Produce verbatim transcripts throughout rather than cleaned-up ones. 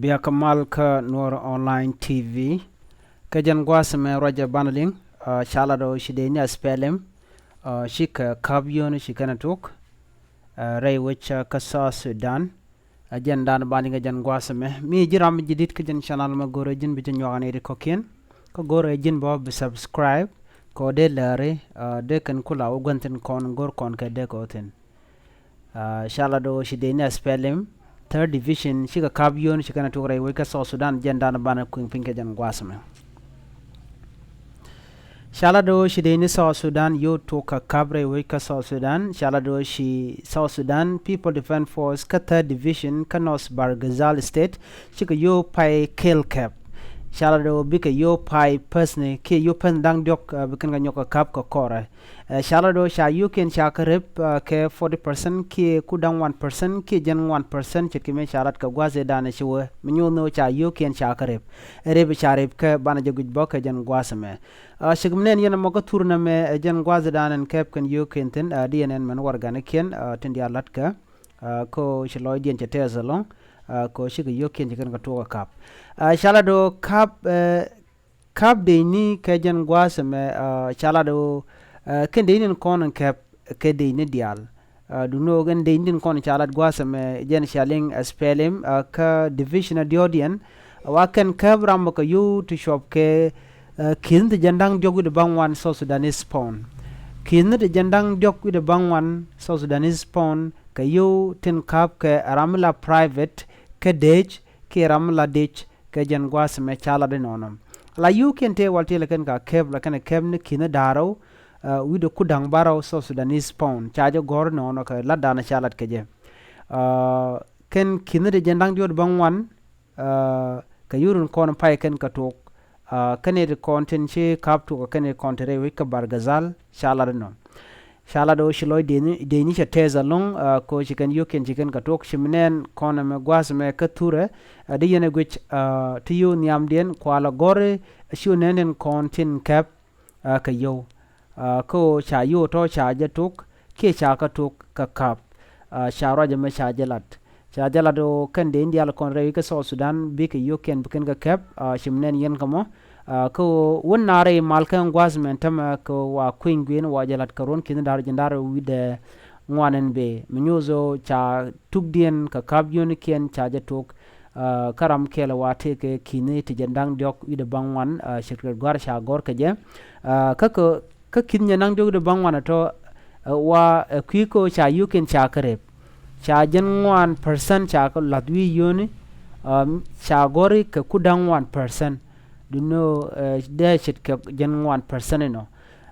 Bia kɛ mal kä Nuɔr Online T V. Kɛ jɛn gua̱a̱th ɛmɛ ruacɛ banɛ liŋ, ah, ca lat ɣöö ci dee ni SPLM, ah, cikɛ ka̱p yio̱o̱ni ci kɛn ɛ tuk, ah, rɛy wec, ah, kä South Sudan. Ah, jɛn dan banɛ liŋ kɛ jɛn gua̱a̱th ɛmɛ. Mi ji̱ ram ji̱ di̱t kä jɛn channel mɛ, go̱rɛ ji̱n bi jɛ nyuak ni ti kɔ̱kiɛn. Kä go̱rɛ ji̱n bä bi subscribe kɛ ɣöö dee lääri, ah, dee kɛn kula wä gua̱n thi̱n kɔn go̱r kɔn kɛ dee kɛ wä thi̱n. Ah, ca lat ɣöö ci dee ni SPLM third division cikɛ ka̱p yio̱o̱ni ci kɛn ɛ tuk rɛy wec kä South Sudan, jɛn dan banɛ kui̱ŋ piny kɛ jɛn gua̱a̱th ɛmɛ. Ca lat ɣöö ci dee ni South Sudan yio̱w tuk kɛ ka̱p rɛy wec kä South Sudan. Ca lat ɣöö ci South Sudan People Defense Force kä third division kä North Bahr el Ghazal State cikɛ yio̱w pay kɛl kɛp. Ca lat ɣöö bikɛ yio̱w pay päthni kiɛ yio̱w päthni da̱ŋ diɔ̱k, ah, bi kɛn kɛ nyɔk kɛ ka̱p kɛ kɔrɛ. Eh, ca lat ɣöö ca yio̱wkiɛn ca kɛ rep, ah, kɛ forty percent kiɛ ku da̱ŋ one percent kiɛ jɛn one percent ce̱tkɛ mëë ca lat kɛ gua̱a̱th ëëdan ci wee mi nyuuth ni ɣöö ca yio̱wkiɛn ca kɛ rep. Ɛ rep ca rep kɛ banɛ jɛ guic bä kɛ jɛn gua̱a̱th ɛmɛ. Ah, cik mi nɛn yɛn ɛmɔ kä thur nɛmɛ, eh, jɛn gua̱a̱th ëëdan ɛn kɛp kɛn yio̱wkiɛn thi̱n, ah, di yɛn ɛn mɛn warɛganikiɛn, ah, tin diaal la̱tkɛ, ah, kɛ ɣöö ci lɔcdiɛn cɛ tɛth ɛlɔ̱ŋ, ah, kɛ ɣöö cikɛ yio̱wkiɛn ci kɛn kɛ tuɔɔk kɛ ka̱p. Ah, ca lat ɣöö ka̱p, eh, ka̱p dee ni kɛ jɛn gua̱a̱th ɛmɛ, ah, ca lat ɣöö, ah, kɛn dee ni kɔn in kɛp kɛ dee ni diaal. Ah, duŋni ɣöö kɛn dee ni kɔn ca lat gua̱a̱th ɛmɛ jɛn ca liŋ SPLM, ah, kä division a diɔ̱ɔ̱diɛn. Wa kɛn kɛp ram bä kɛ yio̱w ti cuɔp kɛ, ah, ki̱thni ti jɛn da̱ŋ diɔ̱k wi̱cdɛ ba̱ŋ wan South Sudanese pound. Ki̱thni ti jɛn da̱ŋ diɔ̱k wi̱cdɛ ba̱ŋ wan South Sudanese pound kɛ yio̱w tin ka̱p kɛ ram mi la private kä dec kiɛ ram mi la dec kɛ jɛn gua̱a̱th ɛmɛ ca lat inɔnɔ. La yio̱wkiɛn tëë wal tëë la kɛn ka kɛp, la kɛn kɛp ni ki̱thni da̱ŋ rɛw, ah, wi̱cdɛ ku da̱ŋ bärɔw South Sudanese pound. Ca jɛ gɔ̱r inɔnɔ kɛ lat danɛ ca lat kɛ jɛ. Ah, kɛn ki̱thni ti jɛn da̱ŋ diɔ̱k wi̱cdɛ ba̱ŋ wan, ah, kɛ yio̱w rin kɔn pay kɛn kɛ tuk, ah, kɛn ti kɔn tin ci ka̱p tuk, kɛn ti kɔn ti rɛy wec kä Bahr el Ghazal ca lat inɔ. Ca lat ɣöö ci lɔc dee ni, dee ni cɛ tɛth ɛlɔ̱ŋ, ah, kɛ ɣöö ci kɛn yio̱wkiɛn ci kɛn kɛ tuk. Ci mi nɛn kɔn ɛmɛ gua̱a̱th ɛmɛ kä thurɛ, ah, di yɛn ɛ guic, ah, ti yio̱w nhiamdiɛn kua la gɔ̱ri, ah, ci ɣöö nɛn tin kɔn tin kɛp, ah, kɛ yio̱w. Ah, kɛ ɣöö ca yio̱w tɔ̱ ca jɛ tuk kiɛ ca kɛ tuk kɛ ka̱p. Ah, ca ruac ɛmɛ ca jɛ lat. Ca jɛ lat ɣöö kɛn dee ni diaal kɔn rɛy kä South Sudan bikɛ yio̱wkiɛn bi kɛn kɛ kɛp, ah, ci mi nɛn yɛn kɛ mɔ. Ah, kɛ ɣöö wän na rɛy mal kɛ gua̱a̱th mɛn tämɛ kɛ ɣöö wa kui̱ny gui̱n wa jɛ lat kɛ ruɔ̱n ki̱thni da̱ŋ rɛw jiɛn da̱ŋ rɛw wi̱cdɛ ŋuan ɛn bëë. Mi nyuuth ɣöö ca tukdiɛn kɛ ka̱p yio̱wnikiɛn ca jɛ tuk, ah, kä ram kɛl wa tëëkɛ ki̱thni ti jɛn da̱ŋ diɔ̱k wi̱cdɛ ba̱ŋ wan, ah, ce̱tkɛ gua̱a̱th ca gɔ̱r kɛ jɛ. Ah, kä kɛ kä ki̱thni jɛn da̱ŋ diɔ̱k wi̱cdɛ ba̱ŋ wan ɛ tɔ̱, eh, wa, eh, kui̱ kä ɣöö ca yio̱wkiɛn ca kɛ rep. Ca jɛn ŋuan percent ca kɛ la̱th wi̱i̱ yio̱wni, ah, ca gɔ̱ri kɛ ku da̱ŋ ŋuan percent. Duŋni ɣöö, eh, dee ce̱tkɛ jɛn ŋuan percent inɔ.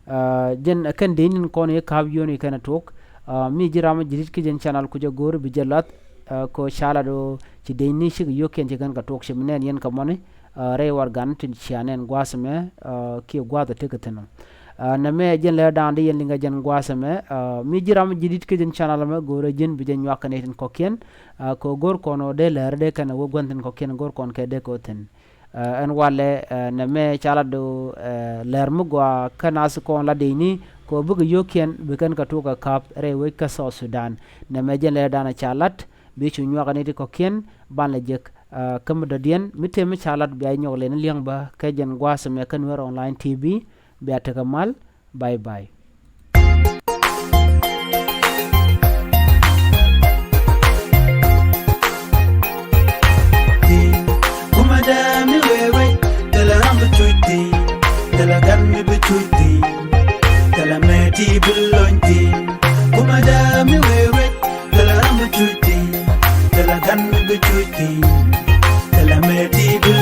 Ah, jɛn, eh, kɛn dee ni kɔn i̱ ka̱p yio̱wni kɛn ɛ tuk. Ah, mi ji̱ ram ji̱ di̱t kä jɛn channel ku jɛ go̱o̱ri bi jɛ la̱th, ah, kɛ ɣöö ca lat ɣöö ci dee ni cikɛ yio̱wkiɛn ci kɛn kɛ tuk, ci mi nɛn yɛn kɛ mɔni. Ah, rɛy warɛgan tin cia nɛn gua̱a̱th ɛmɛ, ah, kiɛ gua̱a̱th ɛ tekɛ thi̱n ɔ. Ah, nɛmɛ jɛn lɛr da̱a̱n di yɛn liŋ kɛ jɛn gua̱a̱th ɛmɛ, ah, mi ji̱ ram ji̱ di̱t kä jɛn channel ɛmɛ go̱o̱rɛ ji̱n bi jɛ nyuak kɛ nɛy tin kɔ̱kiɛn, ah, kɛ ɣöö go̱o̱r kɔn ɣöö dee lɛr dee kɛn ɛ wä gua̱n thi̱n kɔ̱kiɛn go̱o̱r kɔn kɛ dee kɛ wä thi̱n. Ah, ɛn walɛ, ah, nɛmɛ ca lat ɣöö, ah, lɛr mi gɔaa kä nath kɔn la dee ni kɛ ɣöö bikɛ yio̱wkiɛn bi kɛn kɛ tuk kɛ ka̱p rɛy wec kä South Sudan. Nɛmɛ jɛn lɛr da̱a̱n ca lat, bi cu nyuak kɛ nɛy tin kɔ̱kiɛn, banɛ lɛ jek, ah, kä mi dɔ̱diɛn, mi tëë mi ca lat bia nyɔk lɛn liɛŋ bä kɛ jɛn gua̱a̱th ɛmɛ kä Nuer Online T V, bia tekɛ mal, bye bye. Kuma dee mi wee wec, thilɛ ram bi cuc thi̱n, thilɛ gan mi bi cuc thi̱n, thilɛ mëë ti bi lony thi̱n. Kuma dee mi wee wec, thilɛ ram bi cuc thi̱n, thilɛ gan mi bi cuc thi̱n, thilɛ mëë ti bi